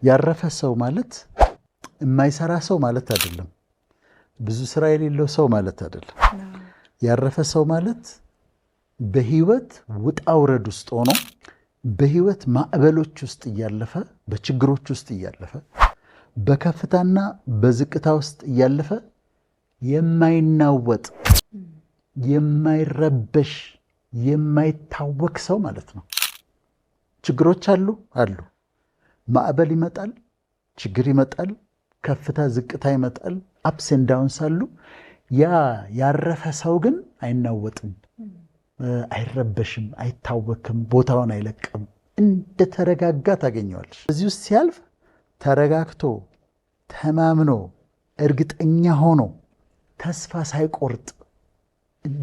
ያረፈ ሰው ማለት የማይሰራ ሰው ማለት አይደለም። ብዙ ስራ የሌለው ሰው ማለት አይደለም። ያረፈ ሰው ማለት በህይወት ውጣ ውረድ ውስጥ ሆኖ፣ በህይወት ማዕበሎች ውስጥ እያለፈ፣ በችግሮች ውስጥ እያለፈ፣ በከፍታና በዝቅታ ውስጥ እያለፈ የማይናወጥ፣ የማይረበሽ፣ የማይታወክ ሰው ማለት ነው። ችግሮች አሉ አሉ። ማዕበል ይመጣል፣ ችግር ይመጣል፣ ከፍታ ዝቅታ ይመጣል፣ ups and downs አሉ። ያ ያረፈ ሰው ግን አይናወጥም፣ አይረበሽም፣ አይታወክም፣ ቦታውን አይለቅም። እንደተረጋጋ ታገኘዋለሽ። በዚህ ውስጥ ሲያልፍ ተረጋግቶ፣ ተማምኖ፣ እርግጠኛ ሆኖ፣ ተስፋ ሳይቆርጥ፣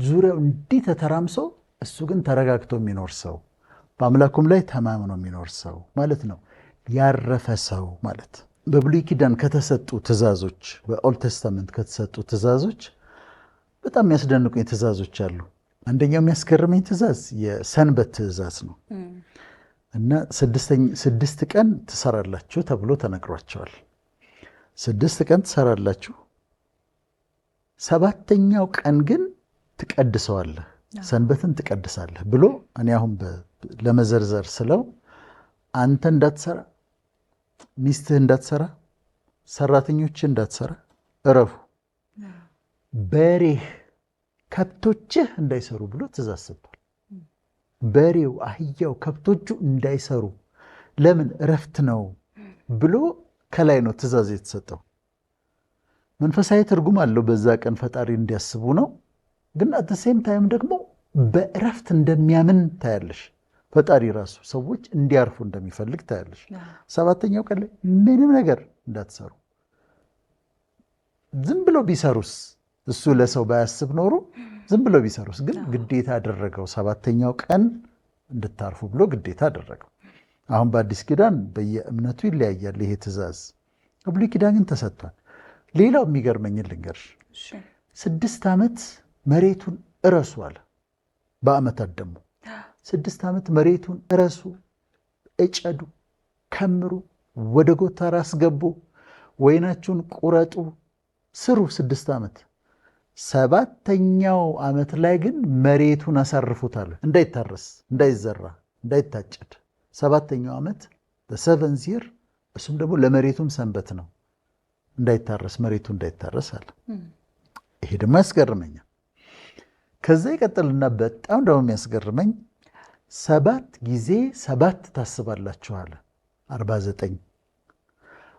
ዙሪያው እንዲህ ተተራምሶ እሱ ግን ተረጋግቶ የሚኖር ሰው፣ በአምላኩም ላይ ተማምኖ የሚኖር ሰው ማለት ነው ያረፈ ሰው ማለት። በብሉይ ኪዳን ከተሰጡ ትእዛዞች፣ በ Old Testament ከተሰጡ ትእዛዞች በጣም የሚያስደንቁኝ ትእዛዞች አሉ። አንደኛው የሚያስገርመኝ ትእዛዝ የሰንበት ትእዛዝ ነው እና 6 ቀን ትሰራላችሁ ተብሎ ተነግሯቸዋል። 6 ቀን ትሰራላችሁ፣ ሰባተኛው ቀን ግን ትቀድሰዋለህ፣ ሰንበትን ትቀድሳለህ ብሎ እኔ አሁን ለመዘርዘር ስለው አንተ እንዳትሰራ፣ ሚስትህ እንዳትሰራ፣ ሰራተኞችህ እንዳትሰራ፣ እረፉ፣ በሬህ ከብቶችህ እንዳይሰሩ ብሎ ትእዛዝ ሰጥቷል። በሬው፣ አህያው፣ ከብቶቹ እንዳይሰሩ። ለምን? እረፍት ነው ብሎ ከላይ ነው ትእዛዝ የተሰጠው። መንፈሳዊ ትርጉም አለው። በዛ ቀን ፈጣሪ እንዲያስቡ ነው። ግን at the same time ደግሞ በእረፍት እንደሚያምን ታያለሽ። ፈጣሪ ራሱ ሰዎች እንዲያርፉ እንደሚፈልግ ታያለሽ። ሰባተኛው ቀን ላይ ምንም ነገር እንዳትሰሩ። ዝም ብሎ ቢሰሩስ? እሱ ለሰው ባያስብ ኖሮ ዝም ብሎ ቢሰሩስ? ግን ግዴታ አደረገው። ሰባተኛው ቀን እንድታርፉ ብሎ ግዴታ አደረገው። አሁን በአዲስ ኪዳን በየእምነቱ ይለያያል ይሄ ትእዛዝ። በብሉይ ኪዳን ግን ተሰጥቷል። ሌላው የሚገርመኝን ልንገርሽ። 6 ዓመት መሬቱን እረሱ አለ። በዓመታት ደግሞ 6 ዓመት መሬቱን እረሱ፣ እጨዱ፣ ከምሩ፣ ወደ ጎተራ አስገቡ፣ ወይናችሁን ቁረጡ፣ ስሩ 6 ዓመት። ሰባተኛው ዓመት ላይ ግን መሬቱን አሳርፉት አለ። እንዳይታረስ፣ እንዳይዘራ፣ እንዳይታጨድ። ሰባተኛው ዓመት seventh year፣ እሱም ደግሞ ለመሬቱም ሰንበት ነው። እንዳይታረስ፣ መሬቱ እንዳይታረስ አለ። ይሄ ደግሞ ያስገርመኛል። ከዛ ይቀጥልና በጣም ደግሞ የሚያስገርመኝ ሰባት ጊዜ ሰባት ታስባላችሁ አለ። 49።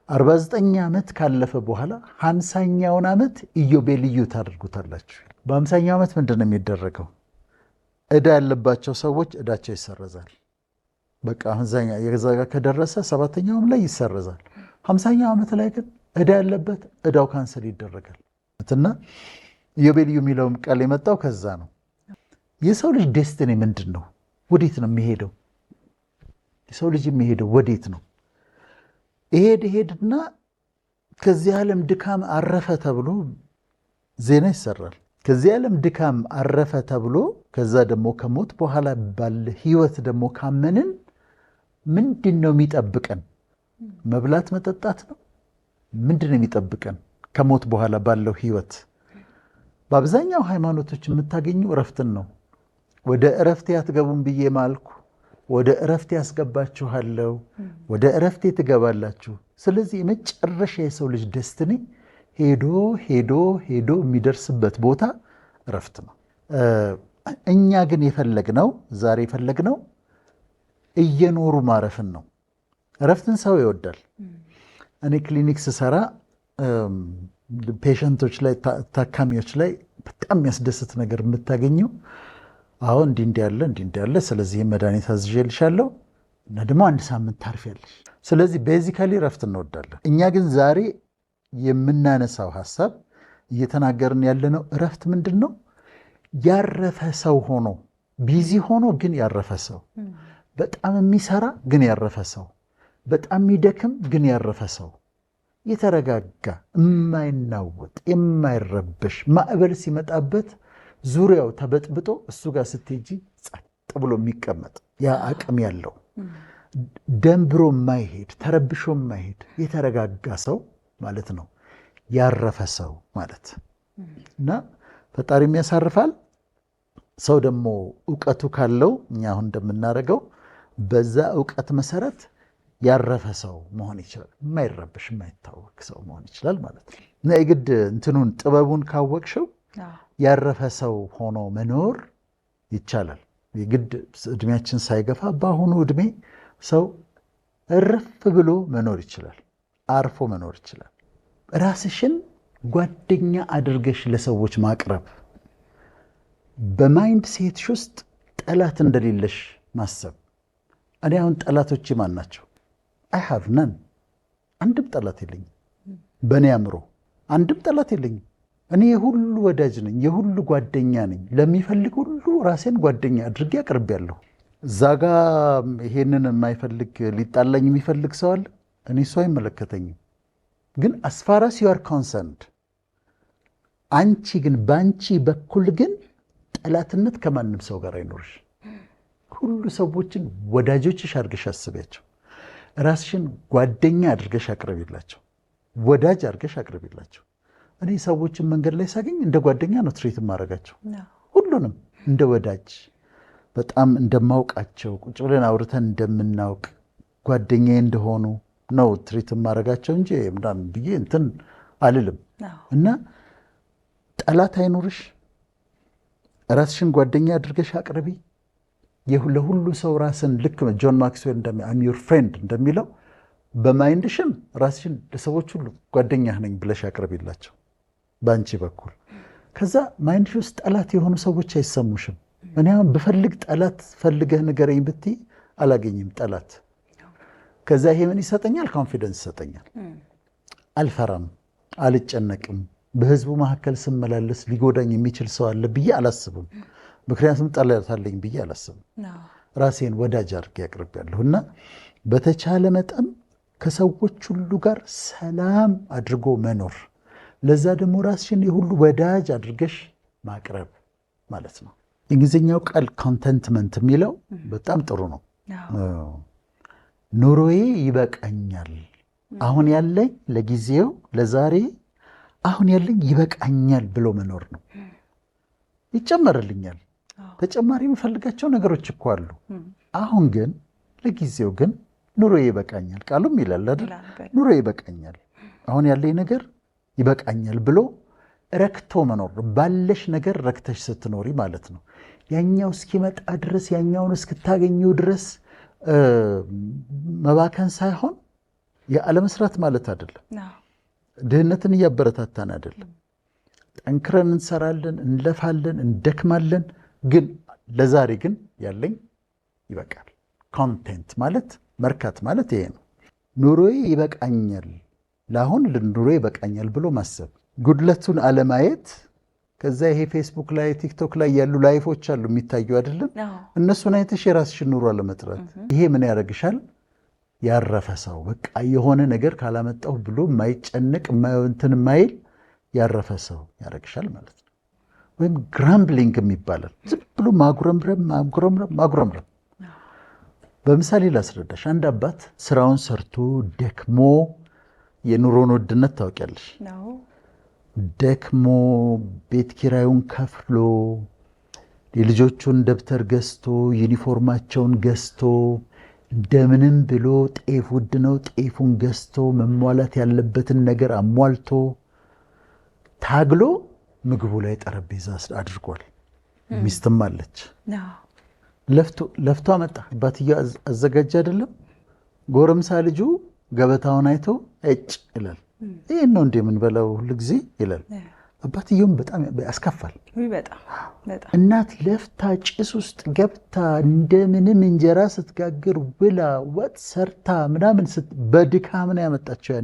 49 ዓመት ካለፈ በኋላ 50ኛውን ዓመት ኢዮቤልዩ ታደርጉታላችሁ። በ50ኛው ዓመት ምንድን ነው የሚደረገው? ዕዳ ያለባቸው ሰዎች ዕዳቸው ይሰረዛል። በቃ 50ኛ የዛ ጋር ከደረሰ ሰባተኛውም ላይ ይሰረዛል። 50ኛው ዓመት ላይ ግን ዕዳ ያለበት ዕዳው cancel ይደረጋል። እና ኢዮቤልዩ የሚለውም ቃል የመጣው ከዛ ነው። የሰው ልጅ destiny ምንድን ነው? ወዴት ነው የሚሄደው? የሰው ልጅ የሚሄደው ወዴት ነው? ይሄድ ይሄድና ከዚህ ዓለም ድካም አረፈ ተብሎ ዜና ይሰራል። ከዚህ ዓለም ድካም አረፈ ተብሎ ከዛ ደግሞ ከሞት በኋላ ባለ ህይወት ደግሞ ካመንን ምንድን ነው የሚጠብቀን? መብላት መጠጣት ነው? ምንድን ነው የሚጠብቀን ከሞት በኋላ ባለው ህይወት? በአብዛኛው ሃይማኖቶች የምታገኘው እረፍትን ነው። ወደ እረፍቴ አትገቡም ብዬ ማልኩ፣ ወደ እረፍቴ ያስገባችኋለሁ፣ ወደ እረፍቴ ትገባላችሁ። ስለዚህ የመጨረሻ የሰው ልጅ destiny ሄዶ ሄዶ ሄዶ የሚደርስበት ቦታ እረፍት ነው። እኛ ግን የፈለግነው፣ ዛሬ የፈለግነው እየኖሩ ማረፍን ነው። እረፍትን ሰው ይወዳል። እኔ ክሊኒክ ስሰራ patient ኦች ላይ፣ ታካሚዎች ላይ በጣም የሚያስደስት ነገር የምታገኘው አሁን እንዲህ እንዲህ ያለ፣ እንዲህ እንዲህ ያለ፣ ስለዚህ መድኃኒት አዝዤልሻለሁ እና ደግሞ አንድ ሳምንት ታርፊያለሽ። ስለዚህ basically እረፍት እንወዳለን። እኛ ግን ዛሬ የምናነሳው ሀሳብ፣ እየተናገርን ያለነው እረፍት ምንድን ነው? ያረፈ ሰው ሆኖ፣ busy ሆኖ ግን ያረፈ ሰው፣ በጣም የሚሰራ ግን ያረፈ ሰው፣ በጣም የሚደክም ግን ያረፈ ሰው፣ የተረጋጋ፣ የማይናወጥ፣ የማይረበሽ፣ ማዕበል ሲመጣበት ዙሪያው ተበጥብጦ እሱ ጋር ስትሄጂ ጸጥ ብሎ የሚቀመጥ ያ አቅም ያለው። ደንብሮ የማይሄድ፣ ተረብሾ የማይሄድ የተረጋጋ ሰው ማለት ነው። ያረፈ ሰው ማለት። እና ፈጣሪም ያሳርፋል። ሰው ደግሞ እውቀቱ ካለው፣ እኛ አሁን እንደምናደርገው፣ በዛ እውቀት መሰረት ያረፈ ሰው መሆን ይችላል። የማይረብሽ፣ የማይታወክ ሰው መሆን ይችላል ማለት ነው። እና የግድ እንትኑን ጥበቡን ካወቅሽው ያረፈ ሰው ሆኖ መኖር ይቻላል። የግድ እድሜያችን ሳይገፋ በአሁኑ እድሜ ሰው እርፍ ብሎ መኖር ይችላል። አርፎ መኖር ይችላል። ራስሽን ጓደኛ አድርገሽ ለሰዎች ማቅረብ፣ በ mindset ሽ ውስጥ ጠላት እንደሌለሽ ማሰብ። እኔ አሁን ጠላቶቼ ማን ናቸው? I have none። አንድም ጠላት የለኝም። በእኔ አእምሮ አንድም ጠላት የለኝም። እኔ የሁሉ ወዳጅ ነኝ፣ የሁሉ ጓደኛ ነኝ። ለሚፈልግ ሁሉ ራሴን ጓደኛ አድርጌ አቅርቤያለሁ። እዛ ጋ ይሄንን የማይፈልግ፣ ሊጣላኝ የሚፈልግ ሰው አለ። እኔ እሱ አይመለከተኝም። ግን as far as you are concerned፣ አንቺ ግን በአንቺ በኩል ግን ጠላትነት ከማንም ሰው ጋር አይኖርሽ። ሁሉ ሰዎችን ወዳጆችሽ አድርገሽ አስቢያቸው። ራስሽን ጓደኛ አድርገሽ አቅርቢላቸው። ወዳጅ አድርገሽ አቅርቢላቸው። እኔ ሰዎችን መንገድ ላይ ሳገኝ እንደ ጓደኛ ነው treat የማደርጋቸው። ሁሉንም እንደ ወዳጅ፣ በጣም እንደማውቃቸው፣ ቁጭ ብለን አውርተን እንደምናውቅ ጓደኛዬ እንደሆኑ ነው treat የማደርጋቸው እንጂ ምናምን ብዬ እንትን አልልም። እና ጠላት አይኑርሽ። ራስሽን ጓደኛ አድርገሽ አቅርቢ። ለሁሉ ሰው ራስን ልክ ጆን ማክስዌል "I'm your friend" እንደሚለው በ mind ሽም ራስሽን ለሰዎች ሁሉ ጓደኛህ ነኝ ብለሽ አቅርቢላቸው በአንቺ በኩል። ከዛ mind ሽ ውስጥ ጠላት የሆኑ ሰዎች አይሰሙሽም። እኔ አሁን ብፈልግ፣ ጠላት ፈልገህ ንገረኝ ብትይ አላገኝም ጠላት። ከዛ ይሄ ምን ይሰጠኛል? Confidence ይሰጠኛል። አልፈራም፣ አልጨነቅም። በህዝቡ መካከል ስመላለስ ሊጎዳኝ የሚችል ሰው አለ ብዬ አላስብም። ምክንያቱም ጠላት አለኝ ብዬ አላስብም። ራሴን ወዳጅ አድርጌ አቅርቤያለሁ። እና በተቻለ መጠን ከሰዎች ሁሉ ጋር ሰላም አድርጎ መኖር፣ ለዛ ደግሞ ራስሽን የሁሉ ወዳጅ አድርገሽ ማቅረብ ማለት ነው። የእንግሊዝኛው ቃል contentment የሚለው በጣም ጥሩ ነው። ኑሮዬ ይበቃኛል፣ አሁን ያለኝ ለጊዜው ለዛሬ አሁን ያለኝ ይበቃኛል ብሎ መኖር ነው። ይጨመርልኛል፣ ተጨማሪ የምፈልጋቸው ነገሮች እኮ አሉ። አሁን ግን ለጊዜው ግን ኑሮዬ ይበቃኛል፣ ቃሉም ይላል አይደል? ኑሮዬ ይበቃኛል፣ አሁን ያለኝ ነገር ይበቃኛል ብሎ ረክቶ መኖር ነው። ባለሽ ነገር ረክተሽ ስትኖሪ ማለት ነው። ያኛው እስኪመጣ ድረስ፣ ያኛውን እስክታገኘው ድረስ መባከን ሳይሆን የአለመስራት ማለት አይደለም። ድህነትን እያበረታታን አይደለም። ጠንክረን እንሰራለን፣ እንለፋለን፣ እንደክማለን። ግን ለዛሬ ግን ያለኝ ይበቃል። Content ማለት፣ መርካት ማለት ይሄ ነው። ኑሮዬ ይበቃኛል፣ ለአሁን ኑሮዬ ይበቃኛል ብሎ ማሰብ፣ ጉድለቱን አለማየት። ከዛ ይሄ ፌስቡክ ላይ፣ ቲክቶክ ላይ ያሉ life ኦች አሉ የሚታዩ አይደለም። እነሱን አይተሽ የራስሽን ኑሮ አለመጥራት። ይሄ ምን ያደርግሻል? ያረፈ ሰው፣ በቃ የሆነ ነገር ካላመጣሁ ብሎ የማይጨንቅ፣ እንትን የማይል ያረፈ ሰው ያደርግሻል ማለት ነው። ወይም grumbling ይባላል። ዝም ብሎ ማጉረምረም፣ ማጉረምረም፣ ማጉረምረም። በምሳሌ ላስረዳሽ። አንድ አባት ስራውን ሰርቶ ደክሞ፣ የኑሮን ውድነት ታውቂያለሽ። ደክሞ ቤት ኪራዩን ከፍሎ፣ የልጆቹን ደብተር ገዝቶ፣ ዩኒፎርማቸውን ገዝቶ፣ እንደምንም ብሎ፣ ጤፍ ውድ ነው፣ ጤፉን ገዝቶ፣ መሟላት ያለበትን ነገር አሟልቶ፣ ታግሎ ምግቡ ላይ ጠረጴዛ አድርጓል። ሚስትም አለች። ለፍቶ አመጣ። አባትየው አዘጋጀ አይደለም። ጎረምሳ ልጁ ገበታውን አይቶ እጭ ይላል። ይህን ነው እንደ የምንበላው ሁል ጊዜ ይላል። አባትየውም በጣም ያስከፋል። እናት ለፍታ፣ ጭስ ውስጥ ገብታ፣ እንደምንም እንጀራ ስትጋግር ውላ፣ ወጥ ሰርታ ምናምን በድካም ነው ያመጣቸው።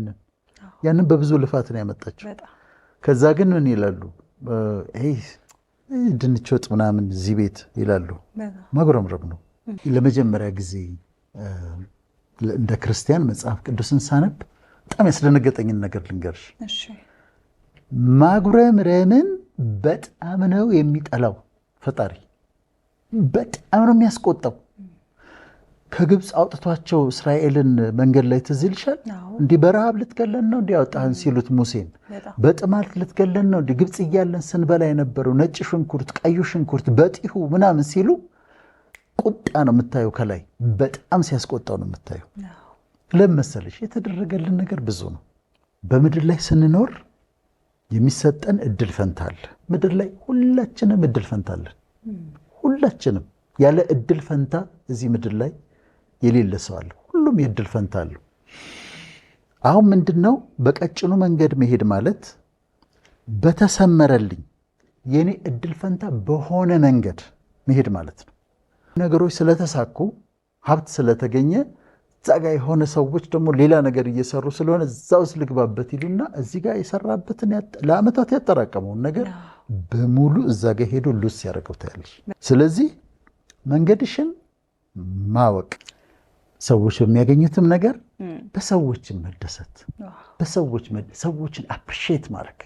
ያንን በብዙ ልፋት ነው ያመጣቸው። ከዛ ግን ምን ይላሉ? ድንች ወጥ ምናምን እዚህ ቤት ይላሉ። ማጉረምረም ነው። ለመጀመሪያ ጊዜ እንደ ክርስቲያን መጽሐፍ ቅዱስን ሳነብ በጣም ያስደነገጠኝን ነገር ልንገርሽ። ማጉረምረምን በጣም ነው የሚጠላው ፈጣሪ፣ በጣም ነው የሚያስቆጣው። ከግብፅ አውጥቷቸው እስራኤልን መንገድ ላይ ትዝ ይልሻል? እንዲህ በረሃብ ልትገለን ነው እንዲህ ያወጣህን ሲሉት ሙሴን፣ በጥማት ልትገለን ነው እንዲህ ግብፅ እያለን ስንበላ የነበረው ነጭ ሽንኩርት፣ ቀዩ ሽንኩርት፣ በጢሁ ምናምን ሲሉ ቁጣ ነው የምታየው። ከላይ በጣም ሲያስቆጣው ነው የምታየው። ለምን መሰለሽ? የተደረገልን ነገር ብዙ ነው። በምድር ላይ ስንኖር የሚሰጠን እድል ፈንታ አለ። ምድር ላይ ሁላችንም እድል ፈንታ አለን። ሁላችንም ያለ እድል ፈንታ እዚህ ምድር ላይ የሌለ ሰው አለ። ሁሉም የእድል ፈንታ አለው። አሁን ምንድን ነው በቀጭኑ መንገድ መሄድ ማለት? በተሰመረልኝ የኔ እድል ፈንታ በሆነ መንገድ መሄድ ማለት ነው። ነገሮች ስለተሳኩ፣ ሀብት ስለተገኘ፣ እዛ ጋ የሆነ ሰዎች ደግሞ ሌላ ነገር እየሰሩ ስለሆነ እዛ ውስጥ ልግባበት ይሉና እዚህ ጋር የሰራበትን ለዓመታት ያጠራቀመውን ነገር በሙሉ እዛ ጋ ሄዶ lose ሲያደርገው ታያለሽ። ስለዚህ መንገድሽን ማወቅ፣ ሰዎች በሚያገኙትም ነገር በሰዎችን መደሰት፣ በሰዎች ሰዎችን appreciate ማድረግ።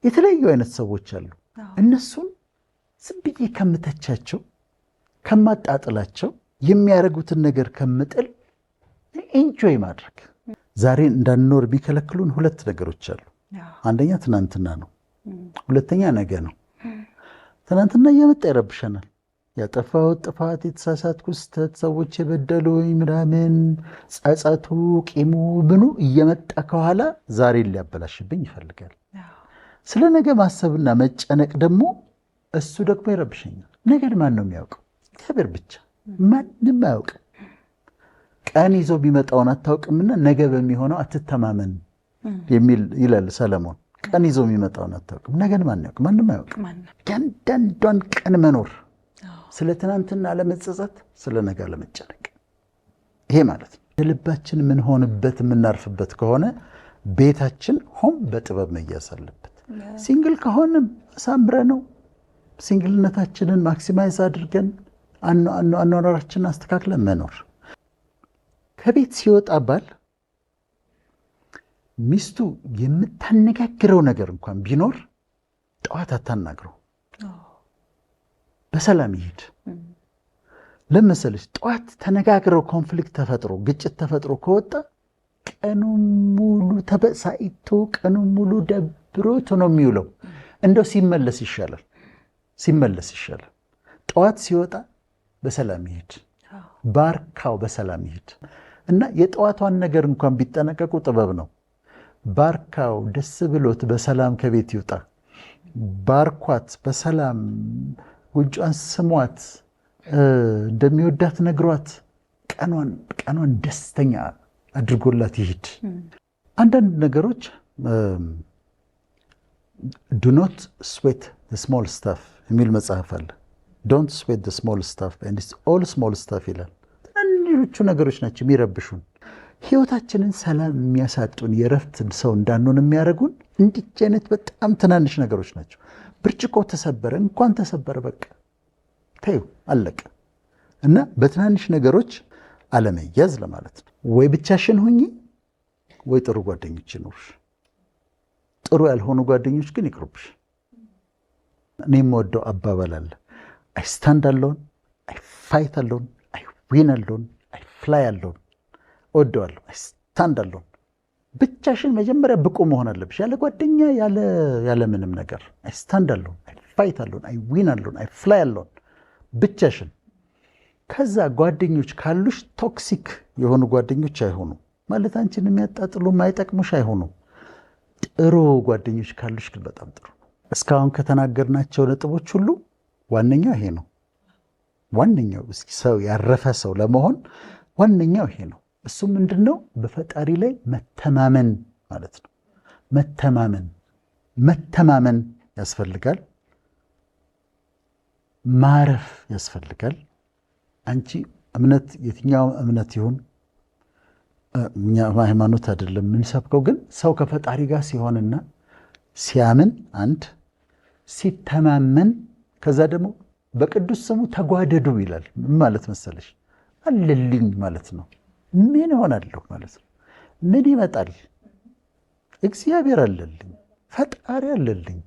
የተለያዩ አይነት ሰዎች አሉ። እነሱን ዝም ብዬ ከምተቻቸው፣ ከማጣጥላቸው፣ የሚያደርጉትን ነገር ከምጥል enjoy ማድረግ። ዛሬ እንዳንኖር የሚከለክሉን ሁለት ነገሮች አሉ። አንደኛ ትናንትና ነው፣ ሁለተኛ ነገ ነው። ትናንትና እየመጣ ይረብሸናል። ያጠፋሁት ጥፋት፣ የተሳሳትኩት ስህተት፣ ሰዎች የበደሉኝ ምናምን፣ ጸጸቱ፣ ቂሙ፣ ምኑ እየመጣ ከኋላ ዛሬን ሊያበላሽብኝ ይፈልጋል። ስለ ነገ ማሰብና መጨነቅ ደግሞ እሱ ደግሞ ይረብሸኛል። ነገን ማን ነው የሚያውቀው? እግዚአብሔር ብቻ። ማንም አያውቅም። ቀን ይዞ የሚመጣውን አታውቅምና ነገ በሚሆነው አትተማመን የሚል ይላል ሰለሞን። ቀን ይዞ የሚመጣውን አታውቅም። ነገን ማን ያውቅ? ማንም አያውቅም። እያንዳንዷን ቀን መኖር፣ ስለ ትናንትና አለመጸጸት፣ ስለ ነገ አለመጨነቅ። ይሄ ማለት ነው። ልባችን የምንሆንበት የምናርፍበት ከሆነ ቤታችን ሆን በጥበብ መያዝ አለበት። Single ከሆንም አሳምረ ነው single ነታችንን maximize አድርገን አኗኗራችንን አስተካክለን መኖር። ከቤት ሲወጣ ባል ሚስቱ የምታነጋግረው ነገር እንኳን ቢኖር ጠዋት አታናግረው፣ በሰላም ይሄድ። ለመሰለሽ ጠዋት ተነጋግረው conflict ተፈጥሮ፣ ግጭት ተፈጥሮ ከወጣ ቀኑን ሙሉ ተበሳጭቶ፣ ቀኑን ሙሉ ደብሮት ነው የሚውለው። እንደው ሲመለስ ይሻላል፣ ሲመለስ ይሻላል። ጠዋት ሲወጣ በሰላም ይሄድ፣ ባርካው በሰላም ይሄድ እና የጠዋቷን ነገር እንኳን ቢጠነቀቁ ጥበብ ነው። ባርካው ደስ ብሎት በሰላም ከቤት ይውጣ። ባርኳት፣ በሰላም ጉንጯን ስሟት፣ እንደሚወዳት ነግሯት፣ ቀኗን ደስተኛ አድርጎላት ይሂድ። አንዳንድ ነገሮች "Do not sweat the small stuff" የሚል መጽሐፍ አለ። "Don't sweat the small stuff and it's all small stuff" ይላል። ትናንሾቹ ነገሮች ናቸው የሚረብሹን። ህይወታችንን ሰላም የሚያሳጡን፣ የእረፍት ሰው እንዳንሆን የሚያደርጉን እንዲህ አይነት በጣም ትናንሽ ነገሮች ናቸው። ብርጭቆ ተሰበረ፣ እንኳን ተሰበረ፣ በቃ ተይው፣ አለቀ። እና በትናንሽ ነገሮች አለመያዝ ለማለት ነው። ወይ ብቻሽን ሁኚ ወይ ጥሩ ጓደኞች ይኖሩሽ። ጥሩ ያልሆኑ ጓደኞች ግን ይቅሩብሽ። እኔ የምወደው አባባል አለ። "I stand alone, I fight alone, I win alone, I fly alone።" እወደዋለሁ። I stand alone። ብቻሽን መጀመሪያ ብቁ መሆን አለብሽ፣ ያለ ጓደኛ፣ ያለ ምንም ነገር። I stand alone, I fight alone, I win alone, I fly alone፣ ብቻሽን። ከዛ ጓደኞች ካሉሽ toxic የሆኑ ጓደኞች አይሆኑ፣ ማለት አንቺን የሚያጣጥሉ፣ የማይጠቅሙሽ አይሆኑ። ጥሩ ጓደኞች ካሉሽ ግን በጣም ጥሩ ነው። እስካሁን ከተናገርናቸው ነጥቦች ሁሉ ዋነኛው ይሄ ነው። ዋነኛው ሰው ያረፈ ሰው ለመሆን ዋነኛው ይሄ ነው። እሱ ምንድን ነው? በፈጣሪ ላይ መተማመን ማለት ነው። መተማመን ያስፈልጋል። ማረፍ ያስፈልጋል። አንቺ እምነት የትኛውም እምነት ይሁን፣ እኛ ሃይማኖት አይደለም የምንሰብከው፣ ግን ሰው ከፈጣሪ ጋር ሲሆንና ሲያምን፣ አንድ ሲተማመን፣ ከዛ ደግሞ በቅዱስ ስሙ ተጓደዱ ይላል። ምን ማለት መሰለሽ? አለልኝ ማለት ነው። ምን እሆናለሁ ማለት ነው። ምን ይመጣል? እግዚአብሔር አለልኝ፣ ፈጣሪ አለልኝ።